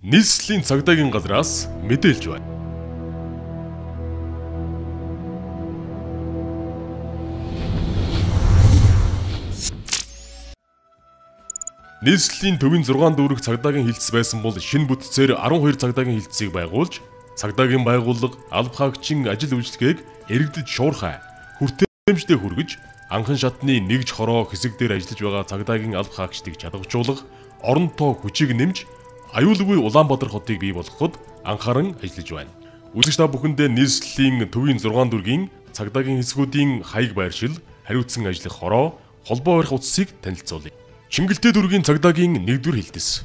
Нийслэлийн цагдаагийн газраас мэдээлж байна. Нийслэлийн төвийн 6 дүүрэг цагдаагийн хилцс байсан бол шинэ бүтцээр 12 цагдаагийн хилцсийг байгуулж, цагдаагийн байгууллага алба хаагчийн ажил үйлчилгээг иргэдэд шуурхай, хүртээмжтэй хүргэж, анхан шатны нэгж хороо хэсэг дээр ажиллаж байгаа цагдаагийн алба хаагчдыг чадваржуулах, орон тоо хүчийг нэмж, аюулгүй Улаанбаатар хотыг бий болгоход анхааран ажиллаж байна. Үзэгч та бүхэндээ нийслэлийн төвийн 6 дүүргийн цагдаагийн хэсгүүдийн хаяг байршил, хариуцсан ажиллах хороо, холбоо барих утсыг танилцуулъя. Чингэлтэй дүүргийн цагдаагийн 1-р хилтэс.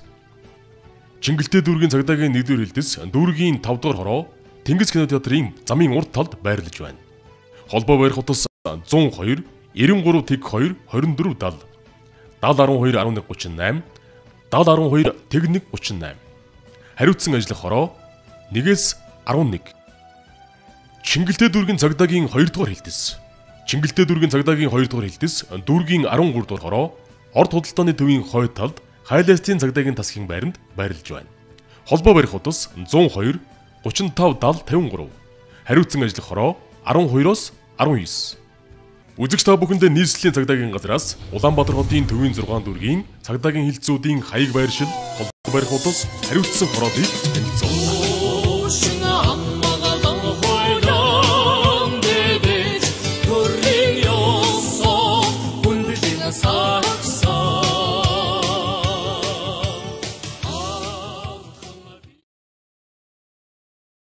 Чингэлтэй дүүргийн цагдаагийн 1-р хилтэс дүүргийн 5 дугаар хороо Тэнгис кинотеатрын замын урд талд байрлаж байна. Холбоо барих утас 102 93 тэг 2 24 70 70 12 11 38 70 12 тэг 1 38. Хариуцсан ажиллах хороо 1-ээс 11. Чингэлтэй дүүргийн цагдаагийн 2 дугаар хилтэс. Чингэлтэй дүүргийн цагдаагийн 2 дугаар хилтэс дүүргийн 13 дугаар хороо Орд худалдааны төвийн хойд талд Хайластын цагдаагийн тасгийн байранд байрлаж байна. Холбоо барих утас 102 35 70 53. Хариуцсан ажиллах хороо 12-оос 19. Үзэгч та бүхэндээ нийслэлийн цагдаагийн газраас Улаанбаатар хотын төвийн 6 дүүргийн цагдаагийн хилцүүдийн хаяг байршил, холбоо барих утас, хариуцсан хороодыг танилцуулна.